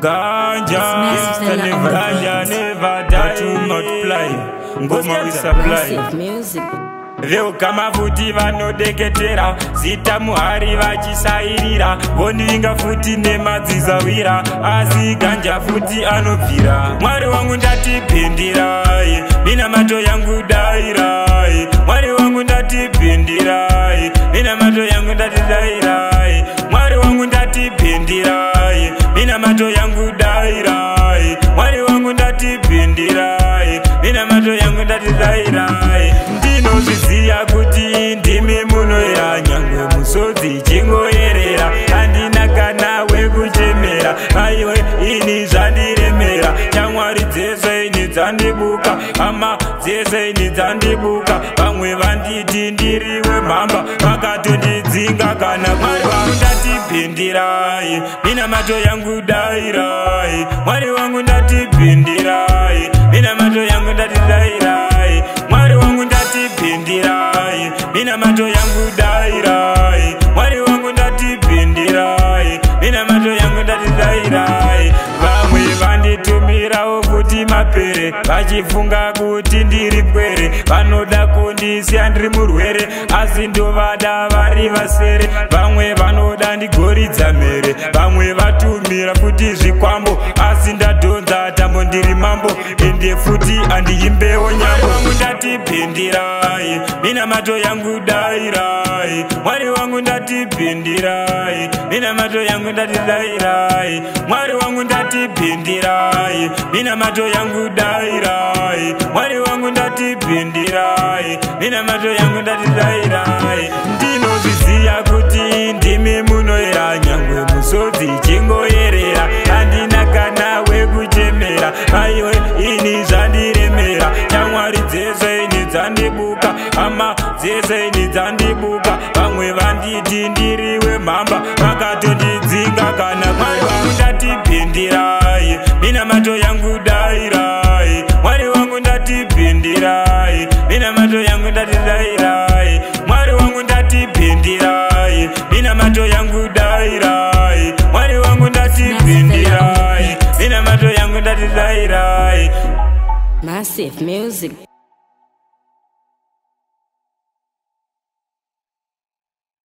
Ganja, ganja never die to multiply. Ngoma we supply. Massive music. Veukama futi vanodeketera zita muhari vachisairira vondivinga futi nemadzizawira asi ganja futi anobvira. Mwari wangu ndatipindirai, minamato yangu dairai. Mwari wangu ndatipindirai, minamato yangu ndatidairai. Mwari wangu ndatipindirai, minamato yangu dairai. Mwari wangu ndatipindirai, minamato yangu ndatidairai. Ndinozviziya kuti ndimi munoyera, nyangwe musodzi chingoyerera. Handina kana wekuchemera, aiwe ini zvandiremera. Shamwari dzese ini dzandibuka, hama dzese ini dzandibuka. Vamwe vanditi ndiri wemhamba, vakatondidzinga kana. Mwari wangu ndatipindirai, minamato yangu dairai. Mwari wangu ndatipindirai, minamato yangu ndatidairai. Mwari wangu ndatipindirai, minamato yangu dairai. Mwari wangu ndatipindirai, minamato yangu ndatidairai. Vamwe vanditumirawo kuti mapere, vachifunga kuti ndiri pwere. Vanoda kundisiya ndiri murwere, asi ndovada vari vasere. Vamwe vanoda ndigoridza mhere, vamwe vatumira futi zvikwambo, asi ndadhonza tambo ndiri mambo. Ende futi andiimbewo nyambo. Wangu ndatipindirai, minamato yangu dairai. Mwari wangu ndatipindirai, minamato yangu ndatidairai. Mwari wangu ndatipindirai, minamato yangu dairai. Mwari wangu ndatipindirai, minamato yangu ndatidairai. Ndinozviziya kuti ndimi munoyera, nyangwe musodzi chingoyerera. Handina kana wekuchemera, aiwe ini zvandiremera. Shamwari dzese ini dzandibuka, hama dzese ini dzandibuka. Vamwe vanditi ndiri wemhamba, vakatondidzinga kana. Mwari wangu ndatipindirai, minamato yangu dairai. Mwari wangu ndatipindirai, minamato yangu ndatidairai. Mwari wangu ndatipindirai, minamato yangu dairai. Mwari wangu ndatipindirai, minamato yangu ndatidairai. Massive music.